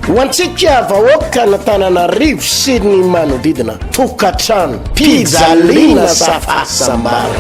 Ho antsika vahoakan'Antananarivo sy ny manodidina, tokantrano mpijaliana sa fahasambarana.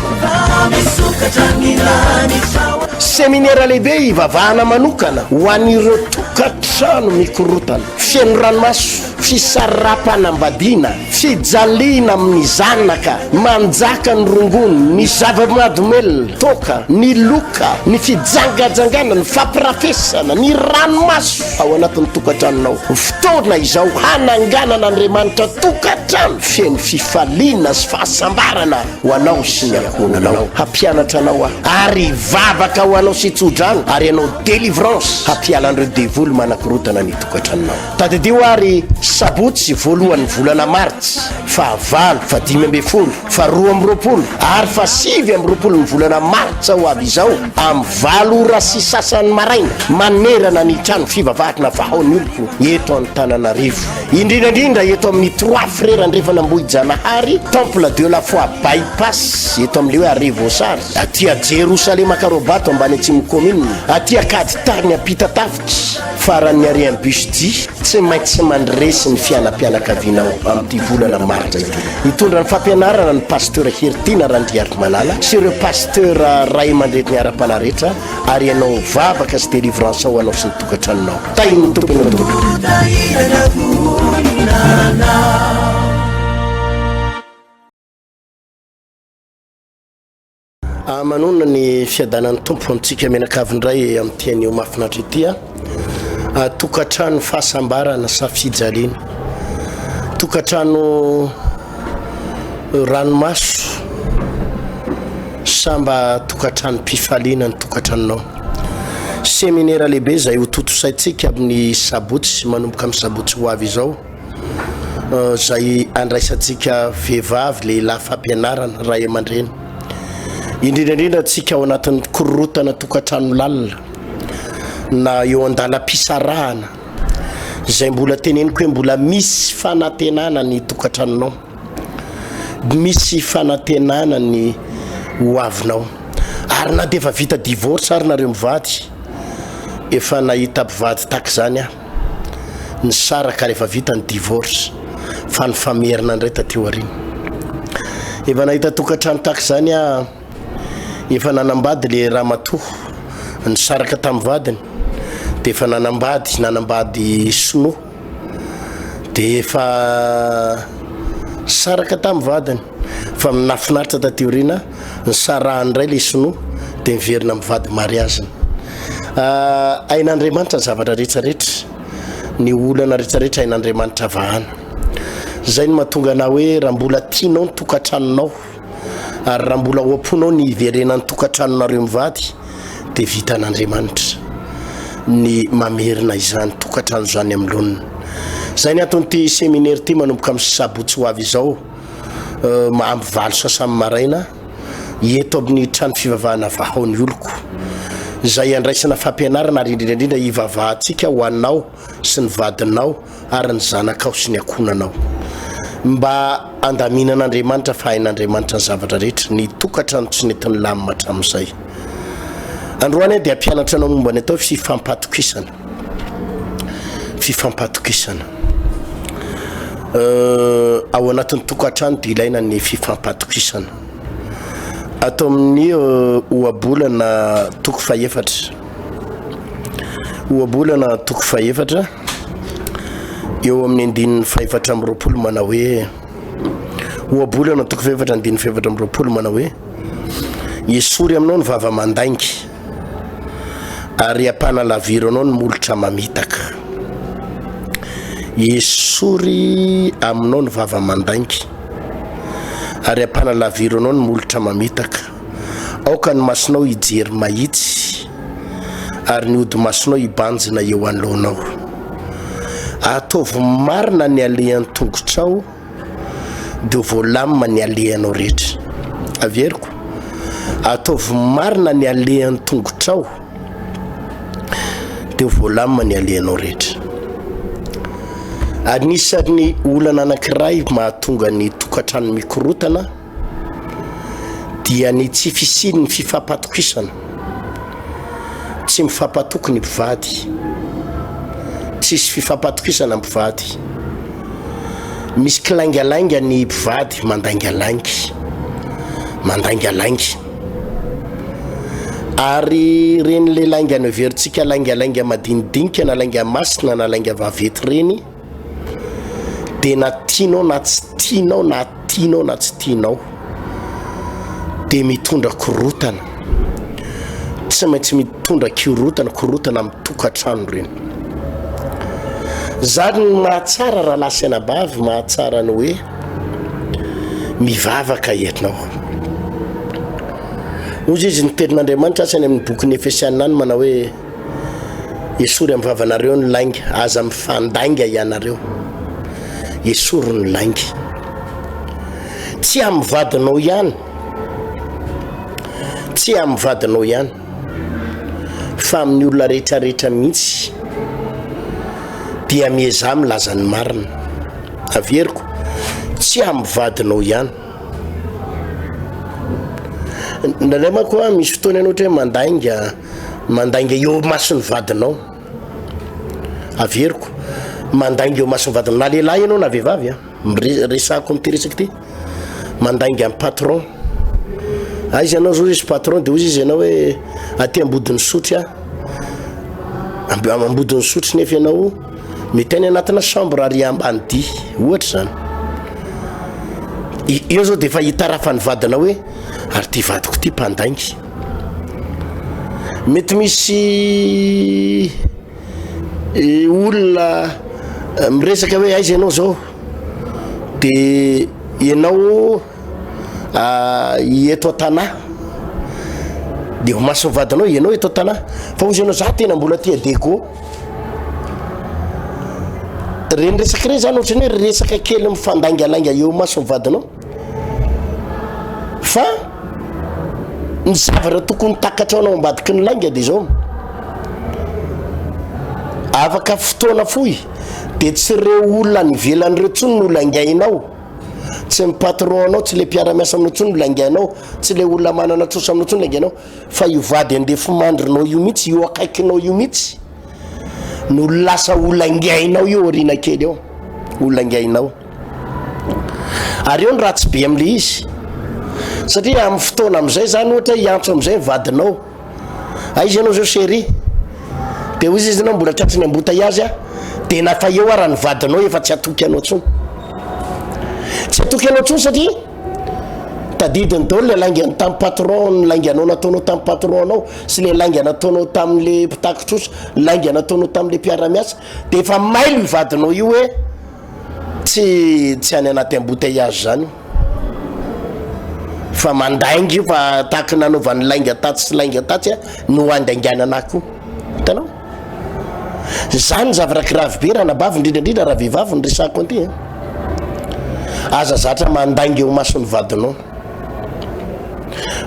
Seminera lehibe hivavahana manokana ho an'ireo tokantrano mikorotana, feno ranomaso, fisaraham-panambadiana, Fijaliana amin'ny zanaka, manjaka ny rongony, ny zava-mahadomelina, toaka, ny loka, ny fijangajangana, ny fampirafesana, ny ranomaso ao anatin'ny tokantranonao. Fotoana izao hananganan'Andriamanitra tokantrano feno fifaliana sy fahasambarana ho anao sy ny ankohonanao. Hampianatra anao aho ary hivavaka ho anao sy hitsodrano ary hanao délivrance hampiala an'ireo devoly manakorontana ny tokantranonao. Tadidio ary sabotsy voalohan'ny volana martsa, faha valo, faha 15, faha 22 ary faha 29 ny volana martsa ho avy izao amin'ny valo ora sy sasany maraina manerana ny trano fivavahana Vahao ny Oloko eto Antananarivo. Indrindra indrindra eto amin'ny Trois Frères Andrefana Ambohijanahary, Temple de la Foi By Pass eto amin'ilay hoe Arrêt Voasary, aty Jerosalema Ankarobato ambany atsimo commune, aty Ankaditariny Ampitatafika. Faran'ny arian'ny bus J, tsy maintsy mandresy ny fianam-pianakavianao amin'ity volana martsa ity. Hitondra ny fampianarana ny Pasteur Heritiana Randriarimalala sy ireo Pasteur ray aman-dreny ara-panahy rehetra ary hanao vavaka sy délivrance ho anao sy ny tokantranonao. Tahin'ny Tompo ianao tompoko. Manonona ny fiadanan'ny Tompo amintsika mianakavy indray amin'ity anio mahafinaritra ity a. Tokantrano fahasambarana sa fijaliana? Tokantrano ranomaso sa mba tokantranom-pifaliana ny tokantranonao? Seminera lehibe izay ho tontosaintsika amin'ny sabotsy, manomboka amin'ny sabotsy ho avy izao. izay andraisantsika vehivavy, lehilahy fampianarana, ray aman-dreny. Indrindra indrindra antsika ao anatin'ny korotana tokantrano lalina na eo an-dalam-pisarahana izay mbola teneniko hoe mbola misy fanantenana ny tokantranonao, misy fanantenana ny hoavinao. Ary na dia efa vita divorce ary nareo mivady, efa nahita mpivady tahaka izany aho. nisaraka rehefa vita ny divorce fa nifamerina indray taty aoriana. Efa nahita tokantrano tahaka izany aho, efa nanambady le ramatoa, nisaraka tamin'ny vadiny, dia efa nanambady, nanambady sinoa, dia efa nisaraka tamin'ny vadiny, fa nahafinaritra taty aoriana, nisarahany indray le sinoa, dia niverina mivady mariaziny. Hain'Andriamanitra ny zavatra rehetra rehetra, ny olana rehetra rehetra hain'Andriamanitra vahana. Izay no mahatonga anah hoe raha mbola tianao ny tokantranonao ary raha mbola ao am-ponao ny hiverenan'ny tokantranonareo mivady dia vitan'Andriamanitra ny mamerina izany tokantrano izany amin'ny laoniny. Izay ny anton'ity seminaire ity manomboka amin'ny sabotsy ho avy izao amin'ny valo sasany maraina. eto amin'ny trano fivavahana Vahao ny Oloko, izay andraisana fampianarana ary indrindra indrindra hivavahantsika ho anao sy ny vadinao ary ny zanakao sy ny ankohonanao. Mba handaminan'Andriamanitra fa hain'Andriamanitra ny zavatra rehetra, ny tokantrano tsy nety nilamina hatramin'izay. Androany aho dia hampianatra anao momba ny atao hoe fifampatokisana. Fifampatokisana. Ao anatin'ny tokantrano dia ilaina ny fifampatokisana. Ato amin'ny ohabolana toko fahefatra. Ohabolana toko fahefatra eo amin'ny andininy fahefatra amby roapolo manao hoe ohabolana toko fahefatra andininy fahefatra amby roapolo manao hoe esory aminao ny vava mandainga Ary ampanalaviro anao ny molotra mamitaka. Esory aminao ny vava mandainga, ary ampanalaviro anao ny molotra mamitaka. Aoka ny masonao hijery mahitsy, ary ny hodi-masonao hibanjina eo anoloanao. Ataovy marina ny alehan'ny tongotrao. dia ho voalamina ny alehanao rehetra. Averiko, ataovy marina ny alehan'ny tongotrao, dia ho voalamina ny alehanao rehetra. Anisan'ny olana anankiray mahatonga ny tokantrano mikorotana dia ny tsy fisian'ny fifampatokisana. Tsy mifampatoky ny mpivady. Tsisy fifampatokisana mpivady. Misy kilaingalainga ny mpivady mandaingalainga. Mandaingalainga. Ary ireny le lainga noheverintsika laingalainga madinidinika na lainga masina na lainga vaventy ireny dia na tianao na tsy tianao na tianao na tsy tianao dia mitondra korotana. Tsy maintsy mitondra korotana, korotana amin'ny tokantrano ireny. Zany ny mahatsara rahalahy sy anabavy, mahatsara ny hoe mivavaka ianao. Hoy izy ny tenin'Andriamanitra asa any amin'ny bokin'ny Efesiana any manao hoe esory amin'ny vavanareo ny lainga, aza mifandainga ianareo. Esory ny lainga. Tsy amin'ny vadinao ihany, tsy amin'ny vadinao ihany, fa amin'ny olona rehetrarehetra mihitsy dia miezaha milaza ny marina. Averiko, tsy amin'ny vadinao ihany. Indraindray manko a, misy fotoana ianao ohatra hoe mandainga, mandainga eo imason'ny vadinao. Averiko, mandainga eo imason'ny vadinao, na lehilahy ianao na vehivavy a. Resahako amin'ity resaka ity, mandainga amin'ny patron. Aiza ianao zao izy patron de hoy izy ianao hoe aty ambodin'ny sotry aho. Ambodin'ny sotry nefa ianao mety any anatina chambre ary ambany dia, ohatra izany. Eo zao de efa hitarafan'ny vadinao hoe ary ty vadiko ty mpandainga. Mety misy olona miresaka hoe aiza ianao zao de ianao eto an-tanà de ho mason'ny vadinao ianao eto an-tanà fa hozy ianao za tena mbola tia Diego reny resaka ireny zany ohatran'ny hoe resaka kely mifandaingalainga eo imason'ny vadinao Fa ny zavatra tokony takatrao anao ambadiky ny lainga dia izao, afaka fotoana fohy dia tsy ireo olona any ivelany ireo intsony no laingainao, tsy ny patron anao, tsy le mpiara-miasa aminao intsony no laingainao, tsy le olona manana trosa aminao intsony no laingainao, fa io vady andefimandrinao io mihitsy, io akaikinao io mihitsy no lasa ho laingainao io aoriana kely eo, ho laingainao. Ary eo ny ratsy be amin'ilay izy. Satria amin'ny fotoana amin'izay zany ohatra hiantso amin'izay ny vadinao. Aiza ianao zao chérie? Dia hoy izy ianao mbola tratry ny embouteillage aho. Dia na fa eo ara ny vadinao efa tsy hatoky anao intsony. Tsy hatoky anao intsony satria tadidiny daholo ilay laingany tamin'ny patron, ny lainganao nataonao tamin'ny patron anao sy ilay lainga nataonao tamin'ilay mpitaky trosa, lainga nataonao tamin'ilay mpiara-miasa. Dia efa mailo io vadinao io hoe Tsy tsy any anaty embouteillage zany io fa mandainga io fa tahaky nanaovany lainga tatsy sy lainga tatsy a no andainganana ahy koa hitanao zany zavatra grave be ranabavy indrindra indrindra raha vehivavy ny resahako an'ity a aza zatra mandainga eo mason'ny vadinao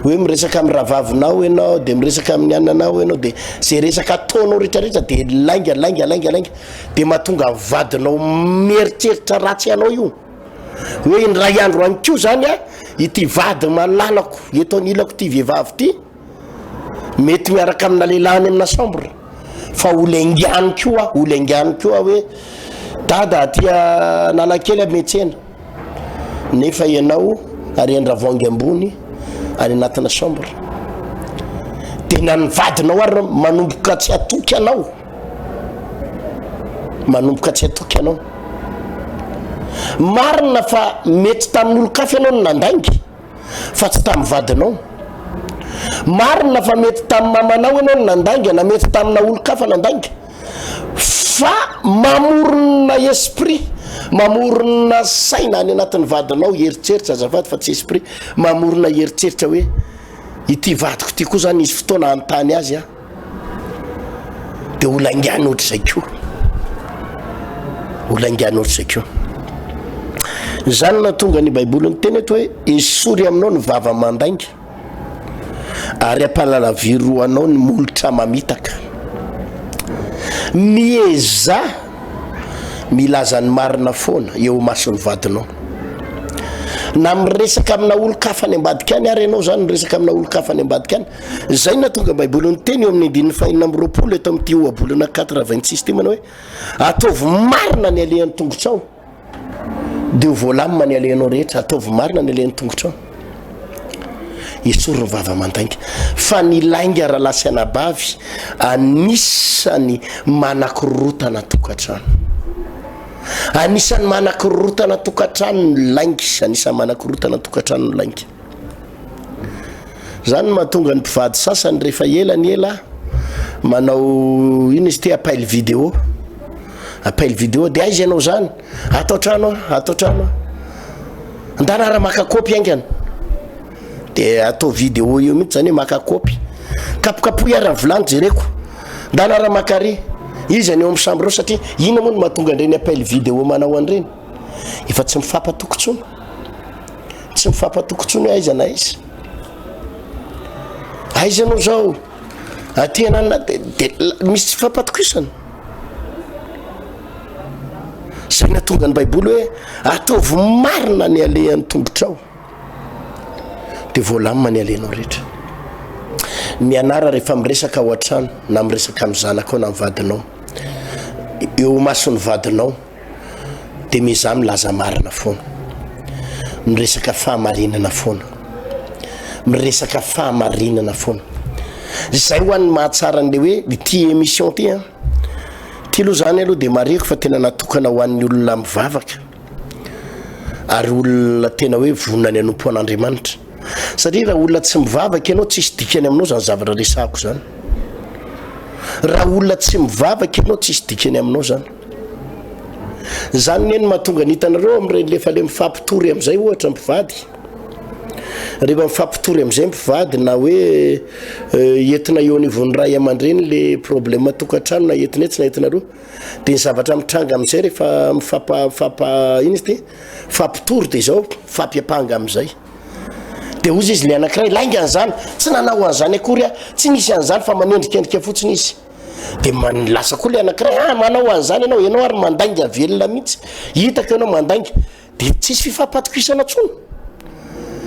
hoe miresaka amin'ny rahavavinao ianao de miresaka amin'ny ananao ianao de zay resaka ataonao rehetrarehetra de lainga lainga lainga lainga Dia mahatonga ny vadinao mieritreritra ratsy anao io. Hoe indray andro any koa zany a, ity vady malalako eto anilako ity vehivavy ity, mety miaraka amina lehilahy any amina chambre, fa ho laingany koa aho, ho laingany koa aho hoe dada aty Analakely aho miantsena. Nefa ianao ary Andravoahangy ambony any anatina chambre. Dia na ny vadinao ary manomboka tsy hatoky anao. Manomboka tsy hatoky anao. Marina fa mety tamin'olon-kafa ianao no nandainga fa tsy tamin'ny vadinao. Marina fa mety tamin'ny mamanao ianao no nandainga na mety tamina olon-kafa nandainga fa mamorona esprit, mamorona saina any anatin'ny vadinao eritreritra azafady fa tsy esprit, mamorona eritreritra hoe ity vadiko ity koa zany hisy fotoana hanontany azy aho. De ho laingany ohatr'izay koa. Ho laingany ohatr'izay koa. Izany no nahatonga ny Baiboly niteny eto hoe esory aminao ny vava mandainga ary ampalalaviro anao ny molotra mamitaka. Miezaha milaza ny marina foana eo imason'ny vadinao. Na miresaka amina olon-kafa any ambadika any ary ianao zany, miresaka amina olon-kafa any ambadika any. Zay no nahatonga ny Baiboly niteny eo amin'ny andininy fahenina amby 20 eto amin'ity ohabolana 4 26 ity manao hoe, Ataovy marina ny alehan'ny tongotrao, dia ho voalamina ny alehanao rehetra. Ataovy marina ny alehan'ny tongotrao. Esory ny vava mandainga. Fa ny lainga rahalahy sy anabavy, anisany manakorotana tokantrano. Anisan'ny manakorotana tokantrano ny lainga. Anisan'ny manakorotana tokantrano ny lainga. Zany no mahatonga ny mpivady sasany rehefa ela ny ela manao ino izy ty appel vidéo. Appel vidéo de aiza ianao zany? Ato an-trano aho, ato an-trano aho. Ndana ara maka kopy haingana. De atao vidéo eo mihitsy zany hoe maka kopy. Kapokapohy ara ny vilany jereko. Ndana ara maka ary. Iza ny eo amin'ny chambre eo satria inona moa no mahatonga an'ireny appel vidéo manao an'ireny? Efa tsy mifampatoky intsony. Tsy mifampatoky intsony hoe aiza na aiza. Aiza ianao zao? Aty ananona de de misy tsy fampatokisana. Zay nahatonga ny Baiboly hoe ataovy marina ny alehan'ny tongotrao de voalamina ny alehanao rehetra. Mianara rehefa miresaka ao an-trano na miresaka amin'ny zanakao na amin'ny vadinao. Eo imason'ny vadinao. dia miezaha milaza marina foana, miresaka fahamarinana foana, miresaka fahamarinana foana. Zay ho an'ny mahatsara an'le hoe ity émission ity an, ity aloha zany aloha dia marihiko fa tena natokana ho an'ny olona mivavaka ary olona tena hoe vonona ny hanompo an'Andriamanitra. Satria raha olona tsy mivavaka ianao tsisy dikany aminao zany zavatra resahako zany. Raha olona tsy mivavaka ianao tsisy dikany aminao zany. Zany ne no mahatonga ny hitanareo amin'ireny lefa le mifampitory amin'izay ohatra mpivady. Rehefa mifampitory amin'izay mpivady na hoe eh, entina eo anivon'ny ray aman-dreny le problème tokantrano na entina etsy na entina aroa dia ny zavatra mitranga amin'izay rehefa mifampa mifampa ino izy ty fampitory dia izao mifampiampanga amin'izay. Dia hozy izy le anankiray lainga an'izany, tsy nanao an'izany akory aho, tsy nisy an'izany fa manendrikendrika fotsiny izy. Dia man- lasa koa le anankiray, ah manao an'izany ianao, ianao ary mandainga velona mihitsy, hitako ianao mandainga. Dia tsisy fifampatokisana intsony.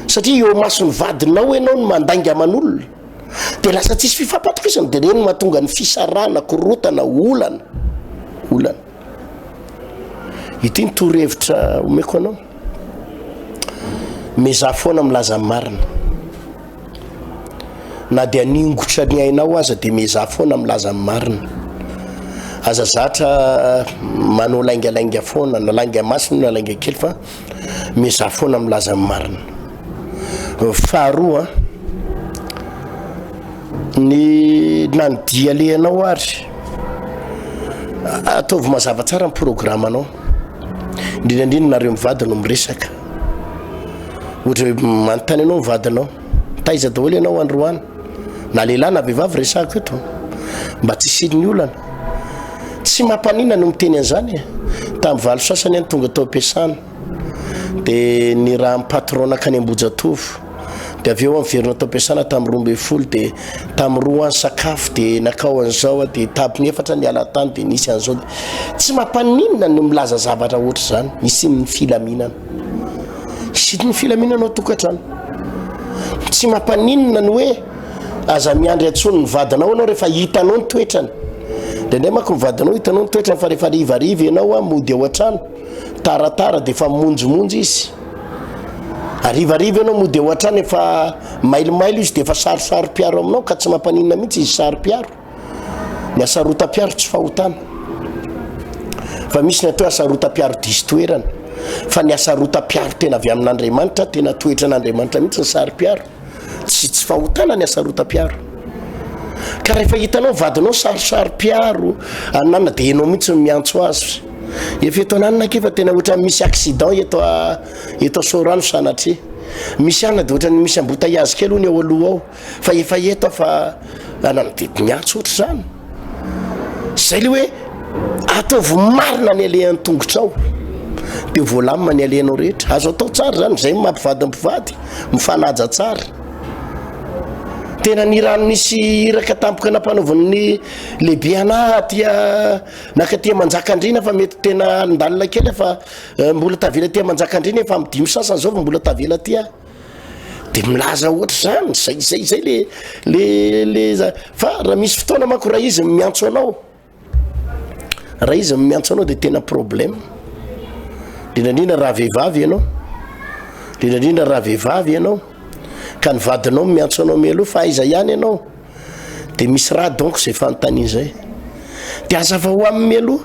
Satria eo imason'ny vadinao ianao no mandainga aman'olona. Dia lasa tsisy fifampatokisana, dia ireny no mahatonga ny fisarahana, korontana, olana, olana. Ity ny torohevitra omeko anao. Miezaha foana milaza ny marina. Na dia haningotra ny ainao aza dia miezaha foana milaza ny marina. Aza zatra manao laingalainga foana, na lainga masina na lainga kely fa miezaha foana milaza ny marina. Faharoa, ny na ny dia alehanao ary ataovy mazava tsara ny programanao. Indrindra indrindra nareo mivady no miresaka. Ohatra hoe manontany anao ny vadinao, taiza daholo ianao androany? Na lehilahy na vehivavy resahako eto. Mba tsy hisian'ny olana. Tsy mampaninona no miteny an'izany e. Tamin'ny valo sasany aho no tonga tao am-piasana. Dia nirahan'ny patron nankany Ambohijatovo. Dia avy eo aho niverina tao am-piasana tamin'ny 12 dia tamin'ny roa aho nisakafo dia nakao an'izao aho dia tamin'ny efatra niala tany dia nisy an'izao. Tsy mampaninona ny milaza zavatra ohatr'izany, hisian'ny filaminana. Hisian'ny filaminana ao an-tokantrano. Tsy mampaninona ny hoe aza miandry antsony ny vadinao ianao rehefa hitanao ny toetrany. Indraindray manko ny vadinao hitanao ny toetrany fa rehefa harivariva ianao mody ao an-trano, taratara dia efa mimonjimonjy izy. Harivariva ianao mody ao an-trano efa mailomailo izy dia efa sarosaro-piaro aminao ka tsy mampaninona mihitsy izy saro-piaro. Ny hasarotam-piaro tsy fahotana. Fa misy ny atao hoe hasarotam-piaro diso toerana. Fa ny hasarotam-piaro tena avy amin'Andriamanitra, tena toetran'Andriamanitra mihitsy ny saro-piaro. Tsy tsy fahotana ny hasarotam-piaro. Ka rehefa hitanao vadinao sarosaro-piaro ananona dia ianao mihitsy no miantso azy. Efa eto ananona akia fa tena ohatran'ny misy accident eto a eto Sorano sanatria. Misy anona dia ohatran'ny misy embouteillage kely hono eo aloha ao. Fa efa eto aho fa ananona dia miantso ohatr'izany. Zay le hoe ataovy marina ny alehan'ny tongotrao dia voalamina ny alehanao rehetra. Azo atao tsara zany, zay mampivady ny mpivady, mifanaja tsara. Tena ny rano nisy iraka tampoka nampanaovin'ny lehibe anah aty nakaty Manjakandriana fa mety tena alindalina kely fa mbola tavela aty Manjakandriana efa amin'ny dimy sasany zao vao mbola tavela aty aho. De milaza ohatr'izany, zay zay zay le le le za fa raha misy fotoana manko raha izy miantso anao, Raha izy no miantso anao dia tena problème. Indrindra indrindra raha vehivavy ianao. Indrindra indrindra raha vehivavy ianao. Ka ny vadinao miantso anao mialoha fa aiza ihany ianao. Dia misy raha donc izay fanontaniana izay. Dia hazavao aminy mialoha.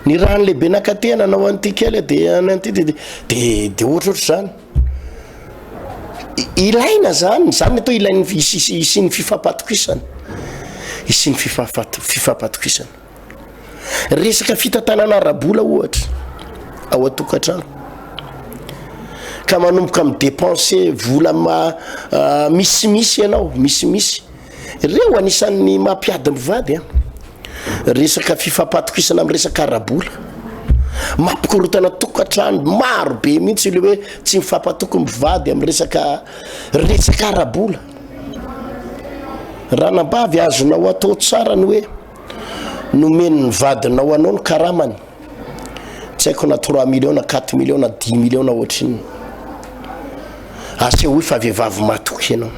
Ny raha ny lehibe nakaty nanao an'ity kely dia an'ity dia dia dia ohatrohatr'izany. Ilaina zany, zany ny atao ilain'ny hisian'ny fifampatokisana, hisian'ny fifampatokisana. Resaka fitantanana ara-bola ohatra ao an-tokantrano ka manomboka mi-dépenser vola ma- misimisy ianao, misimisy. Ireo anisan'ny mampiady mivady an. Resaka fifampatokisana amin'ny resaka ara-bola. Mampikorontana tokantrano maro be mihitsy ilay hoe tsy mifampatoky mivady amin'ny resaka resaka ara-bola. Ranabavy azonao atao tsara ny hoe nomen'ny vadinao anao ny karamany. Tsy haiko na trois millions na quatre millions na dix millions na ohatrinona. Asehoy fa vehivavy matoky ianao.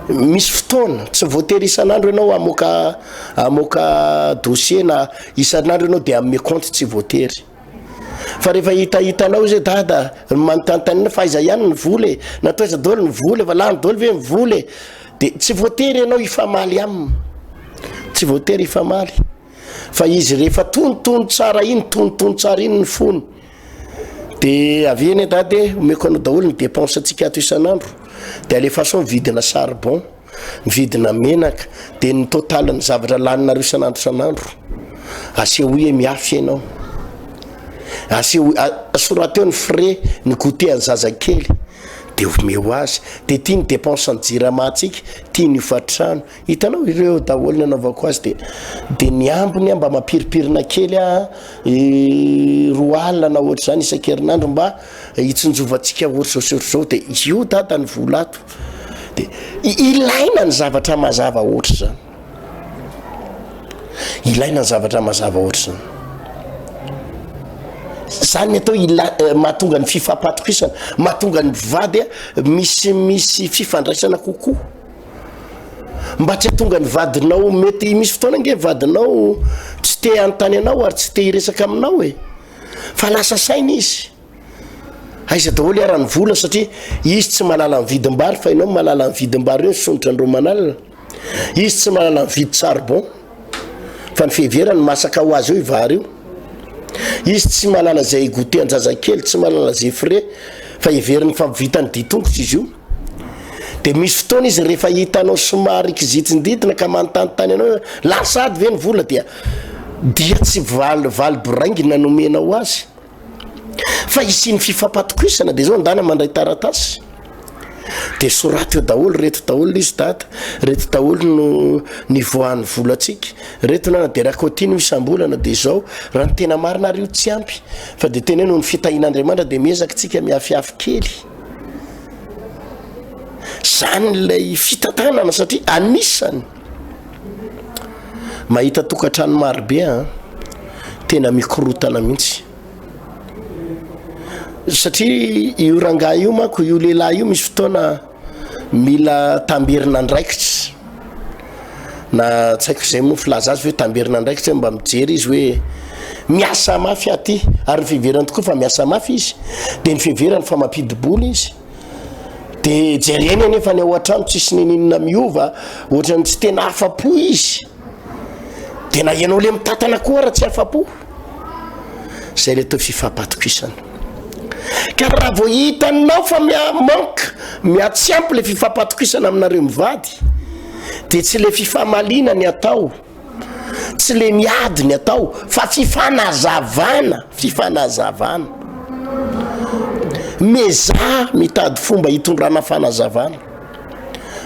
Misy fotoana, tsy voatery isan'andro ianao hamoaka hamoaka dossier na isan'andro ianao de hanome compte, tsy voatery. Fa rehefa hitahitanao izy hoe dada, manontanitanina fa aiza ihany ny vola e, natao aiza daholo ny vola, efa lany daholo ve ny vola e, de tsy voatery ianao hifamaly aminy, tsy voatery hifamaly. Fa izy rehefa tonitony tsara iny, tonitony tsara iny ny fony, de avy eny dada e, omeko anao daholo ny dépense antsika ato isan'andro, de alefaso ao ny vidina charbon, ny vidina menaka, de ny total ny zavatra laninareo isan'andro isan'andro, asehoy hoe miafy ianao, asehoy, soraty eo ny frais, ny goûter an'ny zazakely, de omeo azy, de ty ny dépense ny jirama antsika, ty ny hofantrano. Hitanao ireo daholo ny anaovako azy de de ny ambiny a mba mampirimpirina kely a 20 na ohatr'izany isan-kerinandro mba hitsinjovantsika ohatr'izao sy ohatr'izao de io dada ny vola ato de ilaina ny zavatra mazava ohatr'izany, ilaina ny zavatra mazava ohatr'izany. Zany ny atao ila- mahatonga ny fifampatokisana, mahatonga ny mpivady a misimisy fifandraisana kokoa. Mba tsy hatonga ny vadinao mety misy fotoana ange vadinao tsy te hanontany anao ary tsy te hiresaka aminao e. Fa lasa saina izy. Aiza daholo ara ny vola satria izy tsy mahalala ny vidim-bary fa ianao mahalala ny vidim-bary eo ny sonitra andromanalina. Izy tsy mahalala ny vidin-charbon fa ny fiheverany masaka ho azy eo io vary io. Izy tsy mahalala izay goûter an-jazakely, tsy mahalala izay frais fa heveriny fa vitan'ny ditongotra izy io. Dia misy fotoana izy rehefa hitanao somary kizitindidina ka manontanintany anao hoe lany sahady ve ny vola dia dia tsy valy valy boraingina no omenao azy. Fa hisian'ny fifampatokisana dia zao ndana mandray taratasy dia soraty eo daholo reto daholo izy dada, reto daholo no nivoahan'ny volantsika, reto nana dia raha kaotiana io isam-bolana dia izao, raha ny tena marina ary io tsy ampy fa dia tena hoe noho ny fitahian'Andriamanitra dia miezaka tsika miafiafy kely. Zany ilay fitantanana satria anisany mahita tokantrano marobe an, tena mikorotana mihitsy satria io rangahy io manko io lehilahy io misy fotoana mila tamberina andraikitra na tsy haiko izay moa filaza azy hoe tamberina andraikitra mba mijery izy hoe miasa mafy aty ary ny fiheverany tokoa fa miasa mafy izy de ny fiheverany fa mampidi-bola izy de jereny anefa ny ao an-trano tsisy nininona miova ohatran'ny tsy tena afa-po izy de na ianao le mitantana koa ara tsy afa-po zay le atao fifampatokisana ka raha vao hitanao fa mia manque mia tsy ampy le fifampatokisana aminareo mivady de tsy le fifamaliana ny atao tsy le miady ny atao fa fifanazavana fifanazavana miezaha mitady fomba hitondrana fanazavana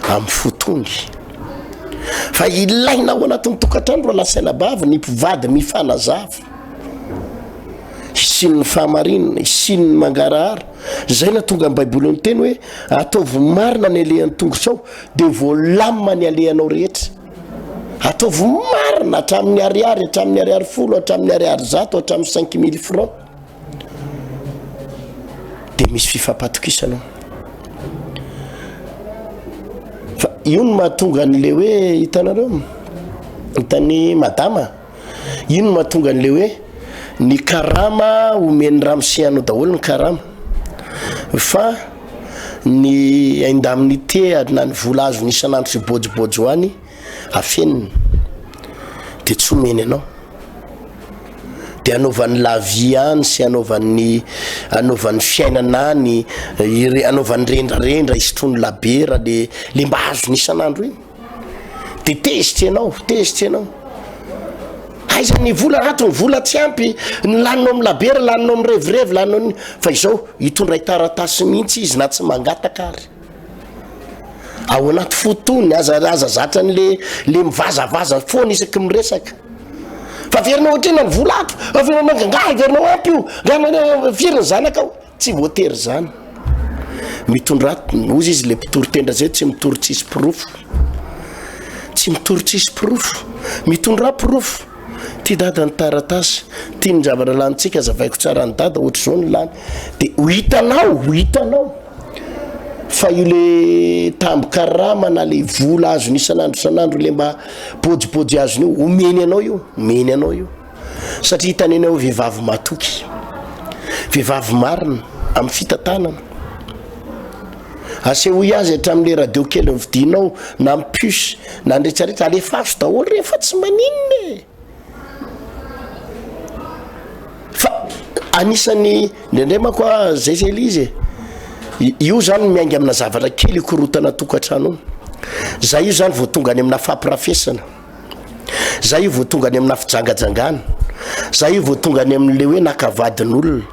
amin'ny fo tony fa ilaina ao anatin'ny tokantrano raha lasaina bavy ny mpivady mifanazava. Hisian'ny fahamarinana, hisian'ny mangarahara. Izay nahatonga ny Baiboly niteny hoe, Ataovy marina ny alehan'ny tongotrao, dia voalamina ny alehanao rehetra. Ataovy marina hatramin'ny ariary, hatramin'ny ariary folo, hatramin'ny ariary zato, hatramin'ny cinq mille francs. Dia misy fifampatokisana ao. Fa io no mahatonga an'le hoe hitanareo, hitan'i madama, io no mahatonga an'le hoe ny karama omen'ny ramose anao daholo ny karama fa ny indemnité na ny vola azony isan'andro sy bôjibôjy any afeniny de tsy omeny anao de anaovany la vie any sy anaovany anaovany fiainana any ire anaovany rendrarendra isotroany labiera le le mba azony isan'andro iny de tezitra ianao tezitra ianao aiza ny vola ato ny vola tsy ampy ny laninao amy labiera laninao amy revirevy laninao ny fa izao hitondray taratasy mihitsy izy na tsy mangataka ary Ao anaty fo tony, aza aza zatra an'le le mivazavaza foana isaky miresaka. Fa averinao ohatrina ny vola ato, averinao nga averinao ampy io, nga firy ny zanakao? Tsy voatery izany. Mitondra hozy izy le mpitory tendra zay tsy mitory tsisy porofo. Tsy mitory tsisy porofo. Mitondra porofo. Ty dada ny taratasy, ty ny zavatra lanintsika, azavaiko tsara an'i dada ohatr'izao ny lany. De ho hitanao, ho hitanao. Fa io le tambin-karama na le vola azony isan'andro isan'andro le mba bôjibôjy azony io, omeny anao io, omeny anao io. Satria hitany enao vehivavy matoky, vehivavy marina amin'ny fitantanana. Asehoy azy hatramin'le radio kely novidianao na ny puce na ny retraretra, alefaso daholo reny fa tsy maninona e! Fa anisan'ny indraindray manko a zay zay le izy e, io zany miainga amina zavatra kely ikorontana tokantrano io, zay io zany vao tonga any amina fampirafesana, zay io vao tonga any amina fijangajangana, zay io vao tonga any am'le hoe naka vadin'olona,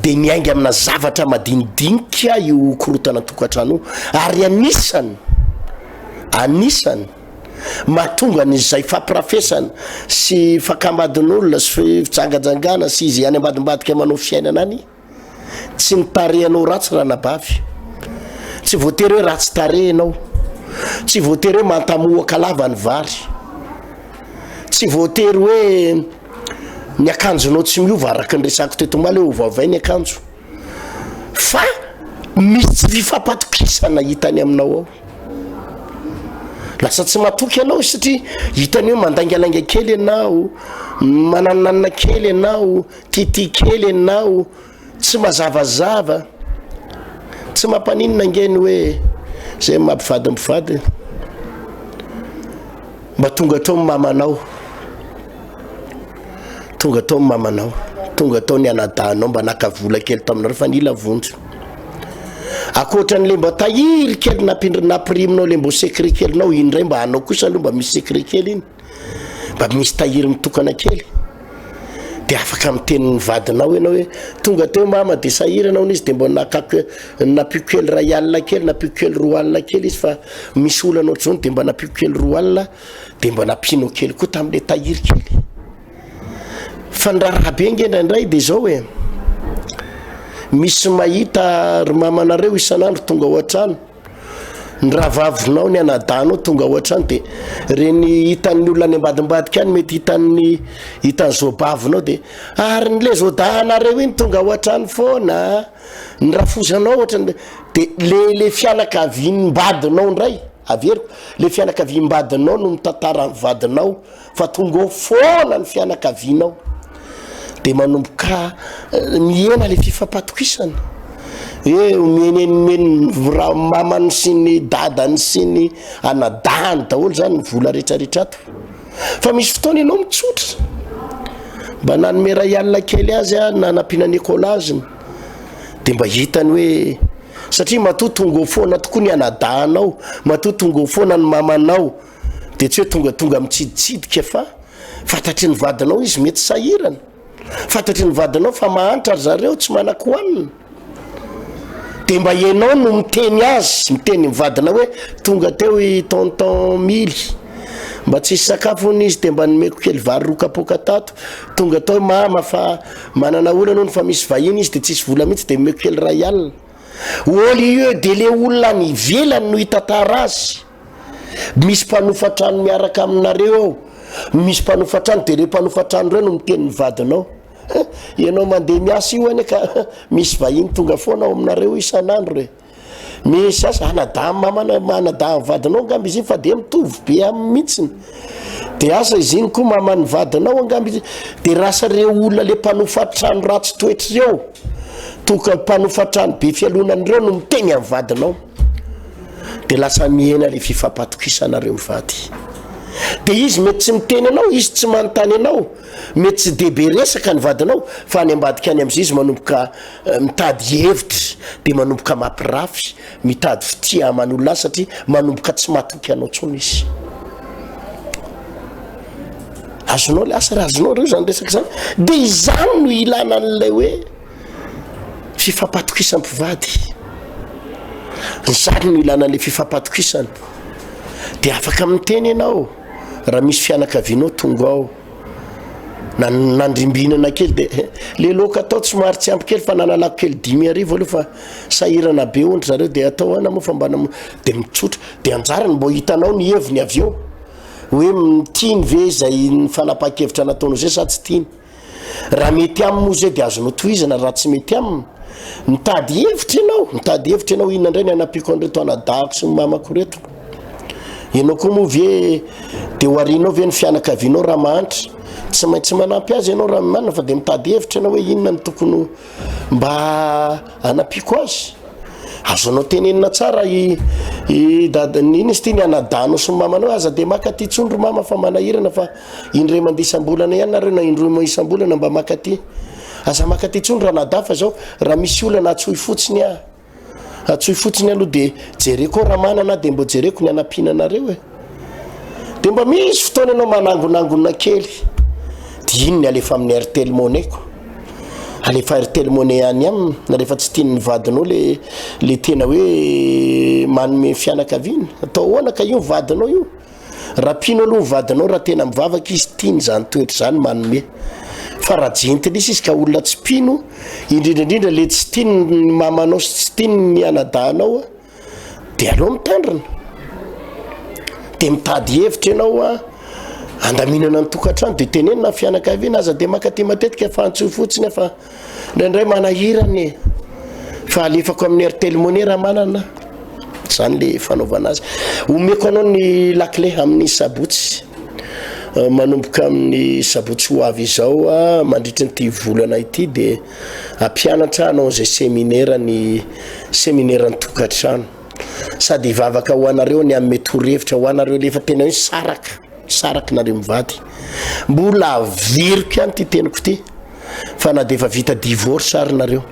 de miainga amina zavatra madinidinika io korontana tokantrano io, ary anisany anisany Mahatonga an'izay fampirafesana sy fakam-badin'olona sy fijangajangana sy izay any ambadimbadika manao fiainana any, tsy ny tarehinao ratsy ranabavy, tsy voatery hoe ratsy tarehy ianao, tsy voatery hoe mantamohaka lava ny vary, tsy voatery hoe ny akanjonao tsy miova araka ny resako teto omaly hoe ovaovay ny akanjo. Fa misy tsy fifampatokisana hitany aminao ao. Lasa tsy matoky anao izy satria hitany hoe mandaingalainga kely ianao, mananonanona kely ianao, tiatia kely ianao, tsy mazavazava. Tsy mampaninona ange ny hoe zay mampivady mpivady. Mba tonga tao ny mamanao. Tonga tao ny mamanao, tonga tao ny anadahinao mba naka vola kely taminareo fa nila vonjy. Ankoatra an'le mba tahiry kely nampindr- nampiriminao le mbo secret kelinao, iny indray mba anao kosa aloha mba misy secret kely iny, mba misy tahiry mitokana kely. De afaka miteny ny vadinao ianao hoe tonga teo mama de sahirana hono izy de mba nakako nampiako kely iray alina kely, nampiako kely roa alina kely izy fa misy olana ohatr'izao de mba nampiako kely roa alina. de mba nampianao kely koa tamin'le tahiry kely. Fa ny raharaha be nge indraindray de zao e, misy mahita ry mamanareo isan'andro tonga ao an-trano, ny rahavavinao, ny anadahinao tonga ao an-trano de reny hitan'ny olona any ambadimbadika any mety hitan'ny hitan'ny zobavinao de ary ny le zodahinareo iny tonga ao an-trano foana, ny rafozanao ohatran'ny de le le fianakaviam-badinao indray. Averiko, le fianakaviam-badinao no mitantara ny vadinao fa tonga ao foana ny fianakavianao. De manomboka mihena le fifampatokisana. Hoe omeny omeny ra mamany sy ny dadany sy ny anadahany daholo zany ny vola retraretra ato. Fa misy fotoana ianao mitsotra. Mba nanome iray alina kely azy aho nanampiana ny écolage-ny. De mba hitany hoe Satria matoa tonga ao foana tokoa ny anadahinao, matoa tonga ao foana ny mamanao, dia tsy hoe tongatonga mitsiditsidika fa fantatry ny vadinao izy mety sahirana, fantatry ny vadinao fa mahantra ry zareo, tsy manan-kohanina. Dia mba ianao no miteny azy, miteny ny vadinao hoe tonga teo i tonton Mily. Mba tsisy sakafo hono izy de mba nomeko kely vary roa kapoaka tato, tonga tao mama fa manana olana hono fa misy vahiny izy de tsisy vola mihitsy de nomeko kely iray alina. Au lieu de le olona any ivelany no hitantara azy, misy mpanofa trano miaraka aminareo ao, misy mpanofa trano de reo mpanofa trano reo no miteny ny vadinao, ianao mandeha miasa io anie ka misy vahiny tonga foana ao aminareo isan'andro e. Misy asa anadahy mamana anadahy vadinao angamba izy iny fa de mitovy be aminy mihitsiny de asa izy iny koa maman'ny vadinao angamba izy de rasa reo olona le mpanofa trano ratsy toetra reo toka mpanofa trano be fialonana reo no miteny amin'ny vadinao de lasa mihena le fifampatokisanareo mivady de izy mety tsy miteny anao izy tsy manontany anao mety tsy de be resaka ny vadinao fa any ambadika any am'zay izy manomboka Mitady hevitra dia manomboka mampirafy, mitady fitia aman'olona azy satria manomboka tsy matoky anao intsony izy. Azonao le asa raha azonao reo zany resaka zany de izany no ilana an'ilay hoe fifampatokisam-pivady. Izany no ilana an'ilay fifampatokisana. De afaka miteny ianao raha misy fianakavianao tonga ao. Na nandrimbinana kely de le laoka atao tsy somary tsy ampy kely fa nanalako kely 5000 aloha fa sahirana be hono zareo de atao ahoana moa fa mba nam- de mitsotra de anjarany mbô hitanao ny heviny avy eo hoe tiany ve zay ny fanapahan-kevitra nataonao zay sa tsy tiany, raha mety aminy moa zay de azonao tohizana raha tsy mety aminy mitady hevitra ianao, mitady hevitra ianao inona indray ny hanampiako an'ireto anadahako sy ny mamako reto. Ianao koa moa ve dia ho arianao ve ny fianakavianao raha mahantra? Tsy maintsy manampy azy ianao raha manana fa dia mitady hevitra ianao hoe inona no tokony mba hanampiako azy. Azonao tenenina tsara i i dada ny inona izy ity ny anadahinao sy ny mamanao hoe aza dia maka aty intsony ry mama fa manahirana fa indray mandeha isam-bolana ihany nareo na indroa isam-bolana mba maka aty. Aza maka aty intsony ranadahy fa zao raha misy olana antsoy fotsiny aho. Antsoy fotsiny aloha dia jereko ao raha manana aho dia mbo jereko ny hanampiana anareo e. Dia mba misy fotoana ianao manangonangona kely dia iny ny alefa amin'ny Airtel Money ko. Alefa Airtel Money any aminy na rehefa tsy tian'ny vadinao le le tena hoe manome fianakaviana. Atao ahoana ka io vadinao io. Raha mpino aloha ny vadinao raha tena mivavaka izy tiany izany toetra izany manome fa raha jentilisa izy ka olona tsy mpino indrindra indrindra le tsy tiany ny mamanao sy tsy tiany ny anadahinao a de aleo mitandrina de mitady hevitra ianao a andaminana ny tokantrano de tenenina ny fianakaviana aza de makaty matetika fa antsoy fotsiny fa Indraindray manahirana e! Fa alefako amin'ny Airtel Money raha manana. Zany le fanaovana azy. Omeko anao ny lakile amin'ny sabotsy. Euh, manomboka amin'ny sabotsy ho avy izao a, mandritry nyity volana ity dia ampianatra hanao an'izay seminera ny seminera ny tokantrano. Sady hivavaka ho anareo ny hanome torohevitra ho anareo le efa tena hoe saraka, saraka nareo mivady. Mbola averiko ihany ity teniko ity. Fa na dia efa vita divorce ary nareo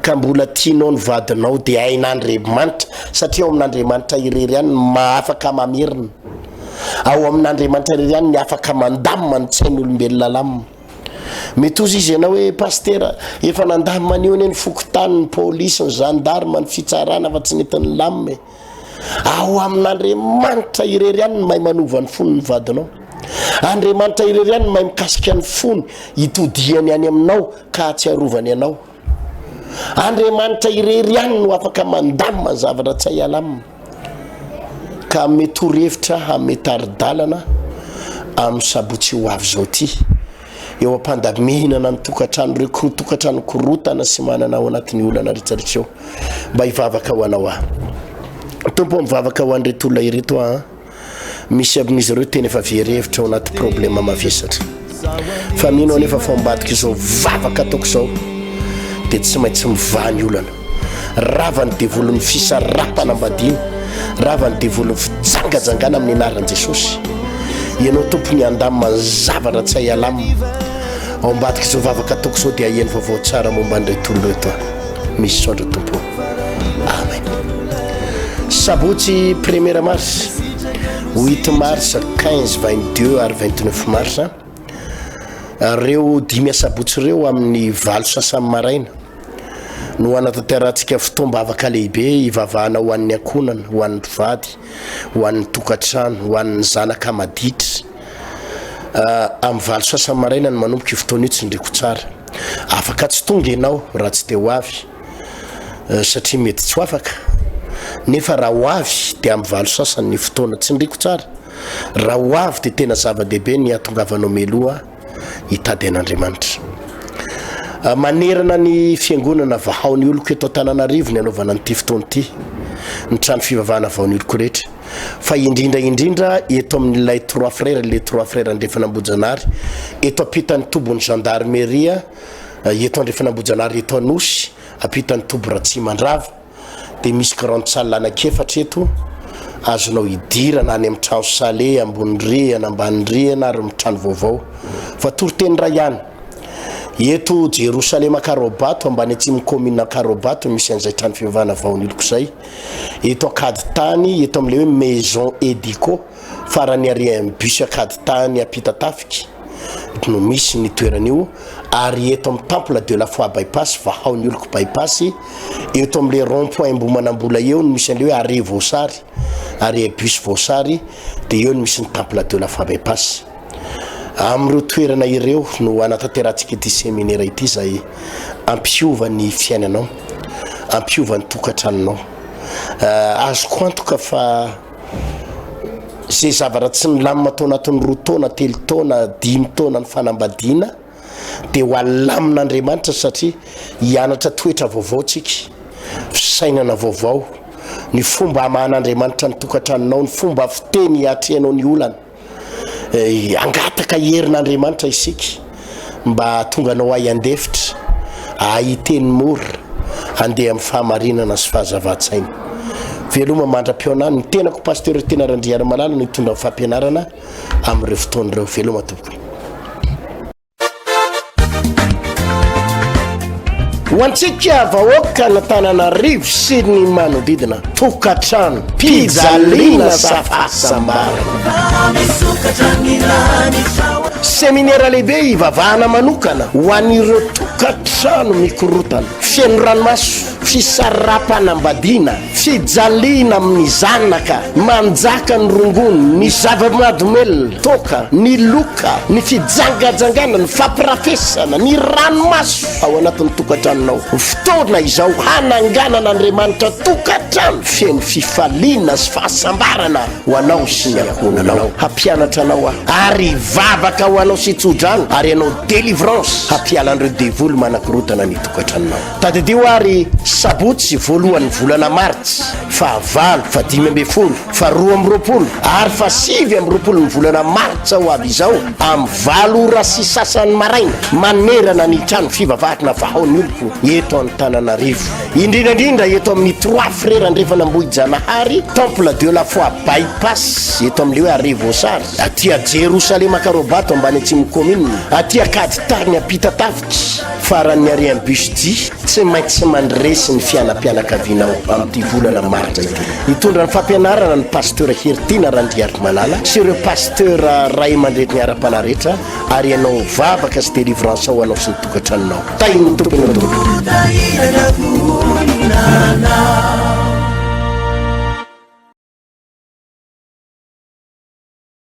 ka mbola tianao ny vadinao dia hain'Andriamanitra satria ao amin'Andriamanitra irery ihany ny maha afaka mamerina, ao amin'Andriamanitra irery ihany ny afaka mandamina ny tsain'olombelona lamina. Mety hozy izy ianao hoe pasitera efa nandamina an'io anie ny fokontany, ny polisy, ny gendarme, ny fitsarana fa tsy nety nilamina e. Ao amin'Andriamanitra irery ihany ny mahay manova ny fon'ny vadinao. Andriamanitra irery ihany no mahay mikasika ny fony hitodihany any aminao ka hahatsiarovany anao. Andriamanitra irery ihany no afaka mandamina ny zavatra tsy hay alamina ka hanome torohevitra, hanome tari-dalana amin'ny sabotsy ho avy izao ity. Eo am-pandaminana ny tokantrano ireo ko tokantrano korotana sy manana ao anatin'ny olana rehetrarehetra eo. Mba hivavaka ho anao aho. Tompo ô, mivavaka ho an'ireto olona ireto aho an. Misy amin'izy ireo tena efa very hevitra ao anaty problema mavesatra. Fa mino aho nefa fa ao ambadik'izao vavaka ataoko izao dia tsy maintsy mivaha ny olana. Rava ny devolin'ny fisaraham-panambadiana, rava ny devolin'ny fijangajangana amin'ny anaran'i Jesosy. Ianao Tompo ny handamina ny zavatra tsy hay alamina. Ao ambadik'izao vavaka ataoko izao dia haheno vaovao tsara momba an'ireto olona ireto aho. Misaotra Tompo. Amen. Sabotsy premier mars, 8 mars, 15, 22 ary 29 mars. Reo dimy asabotsy reo amin'ny valo sasany maraina. no hanatanterahantsika fotoam-bavaka lehibe hivavahana ho an'ny ankohonana, ho an'ny mpivady, ho an'ny tokantrano, ho an'ny zanaka maditra. Amin'ny valo sasany maraina no manomboka io fotoana io, tsindriako tsara. Afaka tsy tonga ianao raha tsy te ho avy satria mety tsy ho afaka, nefa raha ho avy dia amin'ny valo sasany ny fotoana, tsindriako tsara. Raha ho avy dia tena zava-dehibe ny hahatongavanao mialoha hitady an'Andriamanitra. Manerana ny fiangonana vahao ny oloko eto Antananarivo ny anaovana an'ity fotoana ity, ny trano fivavahana vao ny oloko rehetra, fa indrindra indrindra eto amin'ilay Trois Frères, les Trois Frères Andrefanambojanahary, eto ampitan'ny tobin'ny gendarmerie, eto Andrefanambojanahary eto Anosy, ampitan'ny toby Ratsimandrava. dia misy grande salle anankiefatra eto azonao idirana any amin'ny trano sale ambony rihana ambany rihana ary amin'ny trano vaovao fa toriteny iray ihany eto Jerosalema Ankaraobato ambany atsimon'ny commune Ankaraobato misy an'izay trano fivavahana vaoniloko izay eto Ankaditany eto amin'ilay hoe maison Edico farany ary bus Ankaditany Ampitatafika no misy ny toerana io ary eto amin'ny temple de la foi bypass vahao ny oloko bypass eto amin'le rond point Ambohimanambola eo no misy an'le hoe arrêt voasary arrêt bus voasary de eo no misy ny temple de la foi bypass amin'ireo toerana ireo no anatanterahantsika ity seminera ity izay ampiova ny fiainanao ampiova ny tokantranonao eh, azoko antoka fa Izay zavatra tsy nilamina tao anatin'ny roa taona, telo taona, dimy taona ny fanambadiana dia ho alamin'Andriamanitra satria hianatra toetra vaovao tsika, fisainana vaovao, ny fomba hamahan'Andriamanitra ny tokantranonao, ny fomba fiteny hiatrehanao ny olana. Hangataka herin'Andriamanitra isika mba hahatonga anao hahay handefitra, hahay hiteny mora, handeha amin'ny fahamarinana sy fahazavan-tsaina. Veloma mandra-pihaona, ny tenako Pasteur Tena Randriarimalala no hitondra ny fampianarana amin'ireo fotoana ireo. Veloma tompoko. Ho antsika vahoaka an'Antananarivo sy ny manodidina, tokantrano, pijaliana sa fahasambarana. Seminera lehibe hivavahana manokana ho an'ireo tokantrano mikorotana, feno ranomaso, fisaraham-panambadiana, Fijaliana amin'ny zanaka, manjaka ny rongony, ny zava-mahadomelina, toaka, ny loka, ny fijangajangana, ny fampirafesana, ny ranomaso ao anatin'ny tokantranonao. Fotoana izao hananganan'Andriamanitra tokantrano feno fifaliana sy fahasambarana ho anao sy ny ankohonanao. Hampianatra anao aho ary hivavaka ho anao sy hitsodrano ary hanao délivrance hampiala an'ireo devoly manakorontana ny tokantranonao. Tadidio ary sabotsy voalohan'ny volana martsa, faha valo, faha 15, faha 22 ary faha 29 ny volana martsa ho avy izao amin'ny valo ora sy sasany maraina manerana ny trano fivavahana Vahao ny Oloko eto Antananarivo. Indrindra indrindra eto amin'ny Trois Frères Andrefan'Ambohijanahary, Temple de la Foi By Pass eto amin'ilay hoe Arrêt Voasary, aty a Jerosalema Ankarobato ambany atsimon'ny commune, aty Ankaditariny Ampitatafika. Faran'ny arian'ny bus J, tsy maintsy mandresy ny fianam-pianakavianao amin'ity volana martsa ity. Hitondra ny fampianarana ny Pasteur Heritiana Randriarimalala sy ireo Pasteur ray aman-dreny ara-panahy rehetra ary hanao vavaka sy délivrance ho anao sy ny tokantranonao. Tahin'ny Tompo ianao tompoko.